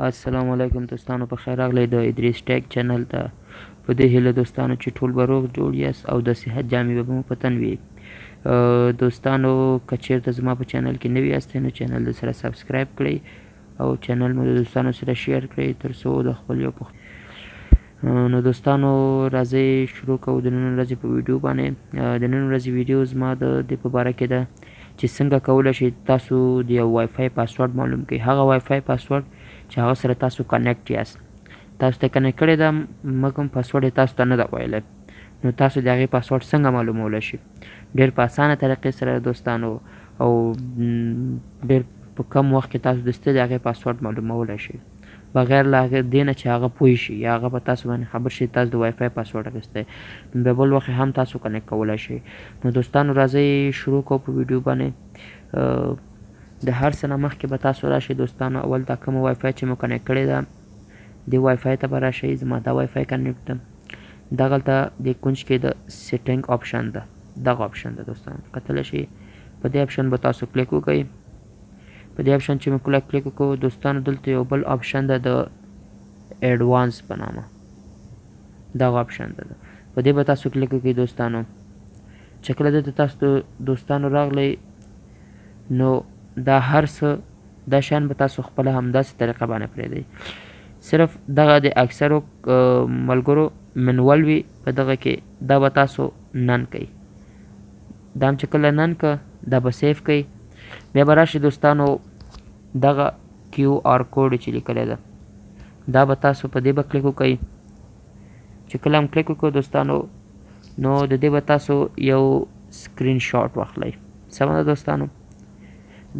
السلام علیکم دوستانو، په خیر راغلی د ادریس ټیک چینل ته. په دې هیله دوستانو چې ټول به روغ جوړ یاست او د صحت جامې به مو په تن وي. دوستانو، که چیرته زما په چینل کې نوي یاست نو چینل د سره subscribe کړئ او چینل مو د دوستانو سره share کړئ تر څو د خپل یو پښت. نو دوستانو، راځئ شروع کوو د نن ورځې په ویډیو باندې. د نن ورځې ویډیو زما د دې په باره کې ده چې څنګه کولی شئ تاسو د یو WiFi password معلوم کړئ، هغه WiFi password چې هغه سره تاسو connect یاست، تاسو ته connect کړی ده مګم پاسورډ یې تاسو ته نه ده ویلی. نو تاسو د هغې پاسورډ څنګه معلومولی شئ؟ ډېر په اسانه طریقې سره دوستانو، او ډېر په کم وخت کې تاسو دستي د هغې پاسورډ معلومولی شئ بغیر له هغې دې نه چې هغه پوه شي یا هغه په تاسو باندې خبر شي تاسو د WiFi password اخیستی، نو بیا بل وخت هم تاسو connect کولی شئ. نو دوستانو، راځئ شروع کوو په ویډیو باندې. د هر څه نه مخکې به تاسو راشئ دوستانو، اول دا کومه وای فای چې مو connect کړې ده دې وای فای ته به راشئ. زما دا WiFi connect ده، دغلته د کنج کې د setting option ده، دغه option ده دوستانو، کتلی شئ. په دې option به تاسو کلیک وکړئ. په دې option چې مو کله کلیک وکړو دوستانو، دلته یو بل option ده د advance په نامه، دغه option ده، په دې به تاسو کلیک وکړئ دوستانو. چې کله دلته تاسو دوستانو راغلی نو دا هر څه دا شیان به تاسو خپله همداسې طریقه باندې پرېږدئ. صرف دغه د اکثرو ملګرو manual وي په دغه کې، دا به تاسو none کوئ. دا هم چې کله none که دا به save کوئ. بیا به راشي دوستانو دغه QR code چې لیکلی ده، دا به تاسو په دې به کلیک وکړئ. چې کله هم کلیک وکړو دوستانو نو د دې به تاسو یو سکرین شاټ واخلئ. سمه ده دوستانو؟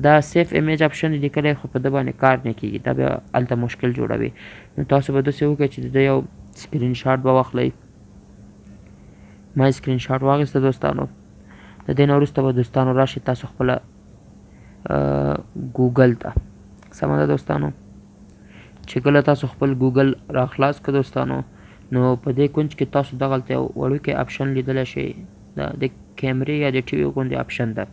دا save image option لیکلی خو په ده باندې کار نه کیږي، دا بیا هلته مشکل جوړوي. نو تاسو به داسې وکړئ چې د ده یو سکرین شاټ به واخلئ. ما سکرین شاټ واخیسته دوستانو. د دې نه وروسته به دوستانو راشي تاسو خپله ګوګل ته. سمه ده دوستانو؟ چې کله تاسو خپل ګوګل را خلاص کړه دوستانو، نو په دې کنج کې تاسو دغلته یو وړوکی option لیدلی شئ، دا د کیمرې یا د ټي وي غوندې option ده،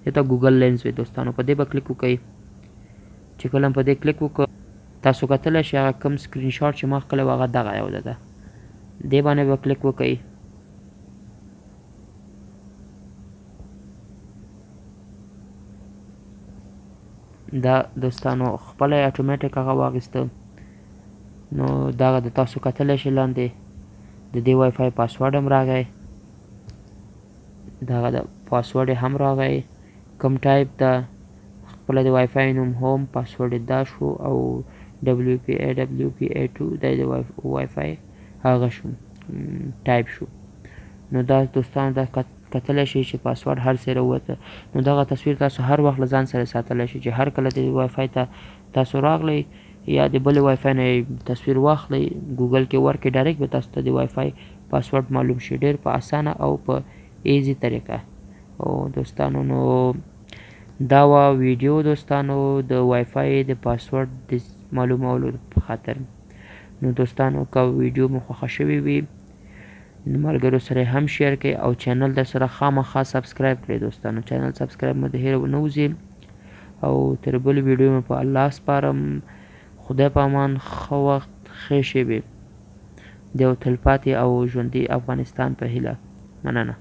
دې ته Google Lens وي دوستانو. په دې به کلیک وکړئ. چې کله په دې کلیک وکړو تاسو کتلی شئ هغه کوم سکرین شاټ چې ما کښلی و هغه دغه یو ده، دې باندې به کلیک وکړئ. دا دوستانو خپله یې اتوماتیک هغه واخیسته. نو دغه د تاسو کتلی شئ لاندې د دې WiFi password هم راغی، دغه د پاسورډ یې هم راغی، کوم ټایپ ده، خپله د وای فای نوم home، password یې دا شو، او WPA WPA2 دا د وای فای هغه شو ټایپ شو. نو دا دوستانو دا کتلی شئ چې پاسورډ هر څه راووته. نو دغه تصویر تاسو هر وخت له ځان سره ساتلی شئ چې هر کله د وای فای ته تاسو راغلی یا د بلې وای فای نه تصویر واخلئ ګوګل کې ورکړئ، direct به تاسو ته د WiFi password معلوم شي، ډېر په اسانه او په easy طریقه. او دوستانو نو دا وه ویډیو دوستانو د وای فای د پاسورډ د معلومولو په خاطر. نو دوستانو که ویډیو مو خوښه شوې وي نو ملګرو سره هم share کړئ او چینل در سره خامخا subscribe کړئ دوستانو. چینل subscribe مو د هېره ونه وځي. او تر بلې ویډیو مو په الله سپارم. خدای په امان، ښه وخت، ښې شېبې، د یو تلپاتې او ژوندي افغانستان په هیله. مننه.